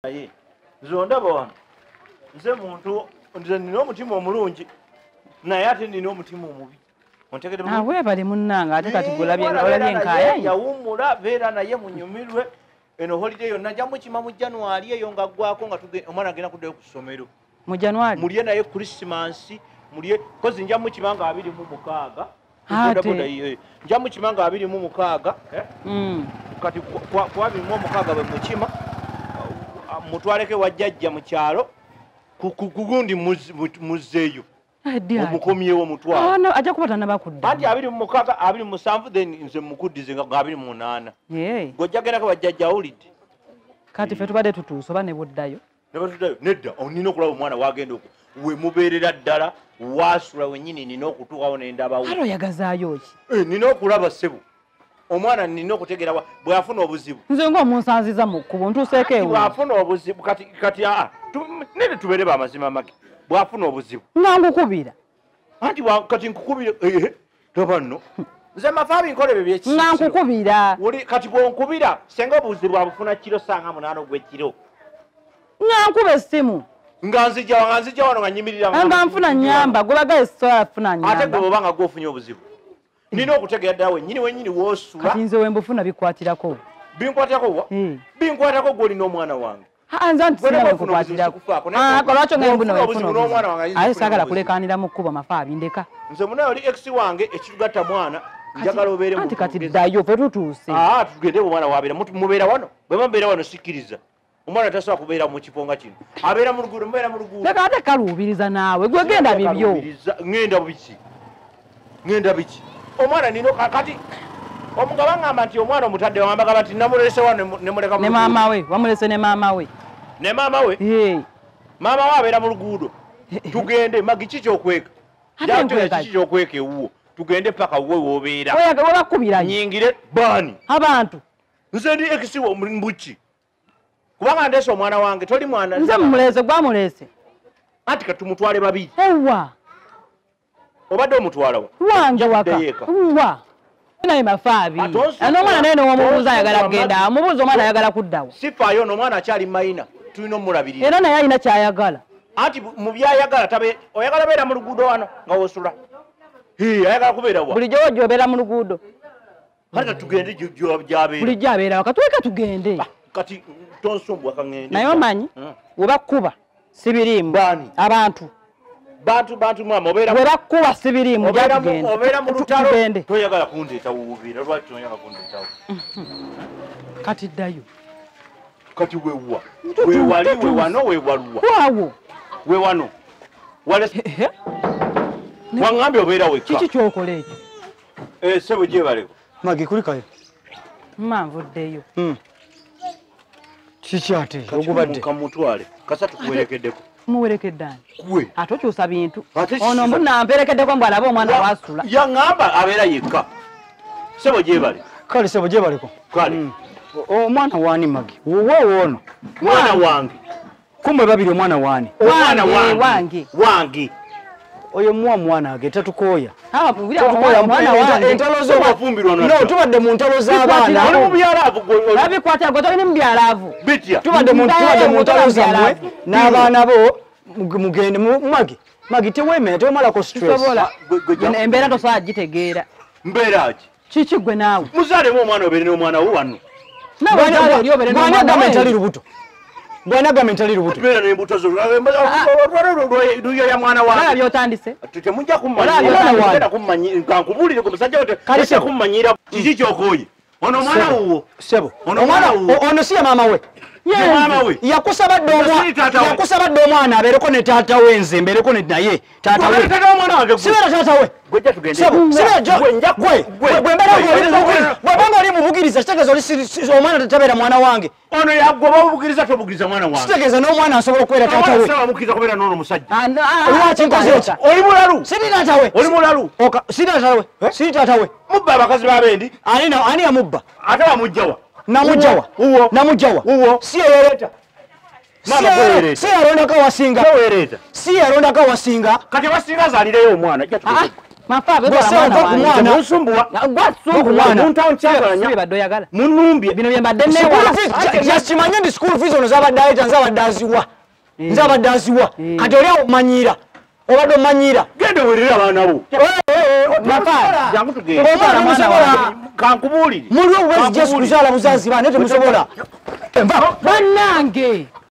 Naye nze ondaba wano, nze muntu, nze nina omutima omulungi, naye ate nina omutima omubi. Ontegedde bulungi? Ah, weebale munnange, ate kati Mwana olabye beera naye, enkaaya. Yawummula, beera naye munyumirwe. Eno holiday yonna nja mukima mu January eyo nga ggwako nga omwana agenda kuddayo ku ssomero. Mu January? Mulye naye Christmas, mulye, kozi nja mukima nga 26. Ate. Boda, nja mukima nga 26, eh? Kati ku 26 bwe mukima, mutwaleko ewa jjajja mu kyalo, ku gundi muzzeeyo. Omukomyewo mutwalo. Ah, no, ajja kuba tannaba kudda. Anti 26, 27, then nze mukuddize nga 28. Yee. Gwe ojja wa jjajja awulidde. Kati ffe tubadde tutuuse oba ne buddayo? Ne batuddayo? Nedda, nina okulaba omwana wagenda okwo. We mubeerera ddala, waasula wennyini, nina okutuukawo ne ndabawo. Kale oyagazaayo ki? Nina okulaba ssebo. Omwana nina okutegeera bw'afuna obuzibu. Nze ng'omunsanziza mu kkubo, ntuuseeko ewe. Bw'afuna obuzibu, kati, nene tubeere ba mazima mage. Bw'afuna obuzibu. Nga nkukubira. Anti kati nkukubira, toba nno. Nze mafaabi nkola ebyo by'ekisiisiro. Nga nkukubira. Uli, kati bw'onkubira, senga obuzibu abufuna kiro sanga 8 ogw'ekiro. Nga nkuba essimu. Nga nzija wano nga nnyimirira. Nga nfuna nnyamba, gwe bagaye sisobola kufuna nnyamba. Ate gwe bw'oba nga gw'ofunye obuzibu. Nina okutegeera ddala wennyini w'osula. Kati nze we mbufuna bikwatirako. Binkwatirako wa? Binkwatirako gw'olina omwana wange. Ha, nze anti sirina Bwe bwe nafuna obuzibu nkukwatirako. sikufaako, naye Ah, lwaki bwe ng'embu nfuna no obuzibu wenfuna n'omwana obuzibu? wange ayinza Aye, okufuna saagala obuzibu. kuleekaanira mu kkubo mafaabi ndeka. Nze munaye oli ex wange ekitugatta mwana, njagala obeere Anti muntu kati mugezi. ddayo ffe tutuuse. Ah, tugende omwana wabeera. Mubeera wano. Bwe mubeera wano sikkiriza. Omwana tasobola kubeera mu kifo nga kino. Abeera mu luguudo, mubeera mu luguudo. Leka ate kaluubiriza naawe, gwe genda bibyo. Kaluubiriza, ŋŋenda biki? Ŋŋenda biki? Omwana nina kati omugabo aŋŋamba nti omwana omutadde wange, agamba nti namulese wano ne muleka mu Ne luguudo. maama we, wamulese ne maama we. Ne maama we? Yee. Maama we abeera mu luguudo. Tugende, Magi, ki ky'okweka? Ate Jja nkweka kiki ky'okweka ewuwo? Tugende paka wuwe w'obeera. Oyaga, webakubirayo. Nnyingire baani? Abantu. Nze ndi ex wo mbuki. Kubanga ndeese omwana wange, toli mwana. Nze mumulese, gwamulese. Anti katumutwale babiri. Ewa. Obadde omutwala wa? Wange waka. Nja kuddayo eka. Wa. Naye mafaabi. Ate onsi- N'omwana naye n'omubuuza ayagala Onsi- kugenda. Omubuuza omwana ayagala kuddawo. Sifaayo n'omwana akyali mayina, tulina omulabirira. Era naye alina ky'ayagala. Anti mu by'ayagala tabe, oyagala beera mu luguudo wano nga w'osula. Hee, ayagala kubeera wa? Bulijjo w'ojja obeera mu luguudo. Kati tugende gy'abeera. Bulijjo abeera waka, tuleke tugende. Ah, kati tonsumbuwa ka ŋŋende. Naye omanyi, we bakkuba sibiriimu. Baani? Abantu. Bantu mwama, obeera We bakkuba sibiriimu, obeera mu- tugende. obeera mu lutalo. Tugende. Toyagala kundeetawo wuubiira, lwaki toyagala kundeetawo? Kati ddayo. Kati weewa. Weewali, weewano, weewaluwa. Waawo. Weewano. Wale- Ehe. Waŋŋambye obeera wekka. Kiki ky'okola ekyo? Ssebo gyebaleko. Magi, kulikayo. Mma nvuddeyo. Kiki ate Kati ogubadde? kamutwale. Kasa tukuwerekeddeko. Muwerekedde ani? Gwe. Ate okyusa bintu. Ate Ono kiki? mbu namperekeddeko mbu alabe omwana wasula. Yaŋŋamba abeera yekka. Ssebo gyebale. Kale ssebo gyebaleko. Kale. Omwana waani Magi? Wuwo woono. Mwana wange. Kumbe babiri omwana waani? Omwana Wange, wange. wange. Wange. Oyo muwa mwana age tatukooya. Ah, wulira Tatukooya, omwana wange. entalo zo- Wafumbirwa No, nadda. tubadde mu ntalo z'abaana. Oli mu byalaavu gwe, oli- Babikwatira gwe tolina mu byalaavu. Bitya. Tubadde mu ntalo Mbaye, zammwe n'abaana bo mugende Magi. Magi teweemera, tewemalako stress. Tusobola. Gwe jja- Embeera tosobola gitegeera. Mbeera ki? Kiki gwe naawe? Muzaalemu omwana obeere n'omwana wo wano. Naawe ozaala eri obeere Bw'ani n'omwana agamba wo. nti ali lubuto? Bw'ani agamba nti ali lubuto? Beera n'embuto zo. Luyo ya mwana Olaba wange. by'otandise? Temujja Olaba kummanyira. by'otandise. Temujja kummanyira. Ka nkubuulire ku musajja wo Kale temujja ssebo. kummanyira. Kiki ky'okooye? Ono omwana wuwo. Ssebo. Ono omwana wuwo. Ono si ye maama we. Ye maama we. Yakusaba dda Nze siri taata we. yakusaba dda omwana abeereko ne taata we, nze mbeereko ne naye taata we. Taata w'omwana wange gwe. Sibeera taata we. Gwe jja tugende. Ssebo, sibeera Gwe nja- gwe, gwe. gwe mbeera Gwe. ng'oli mubugiriza. Bw'oba ng'oli mubugiriza, kitegeeza oli omwana tabeera mwana wange. Ono yagwe bamubugiriza tobugiriza mwana wange. Kitegeeza n'omwana asobola okubeera taata Omwana we. saba mukkiriza kubeera n'ono musajja. Ah, no, ah, Lwaki nkoze ah, ekyo? Oli mulalu. Siri taata we. Oli mulalu. Oka, siri taata we. Siri taata we. Mubba abakazi b'abendi. Ani yamubba? Ate wamugjawa. Namugjawa. Wuwo. Namugjawa. Wuwo. Si yeyereeta. Maama gwe weereeta. Si yalondako awasinga. Gwe weereeta. Si yalondako awasinga. Kati awasinga azaalireyo omwana. Jja tugende. Ah, Mafa kimanye nti school fees ono zabadde aleeta nzabadde aziwa, nzabadde aziwa. Kati oli awo omanyira, obadde omanyira. Genda owerere abaana bo. Omwana musobola. Kankubuulire. Muliwo obwezi Jesu kuzaala buzazi baana temusobola. Bannange.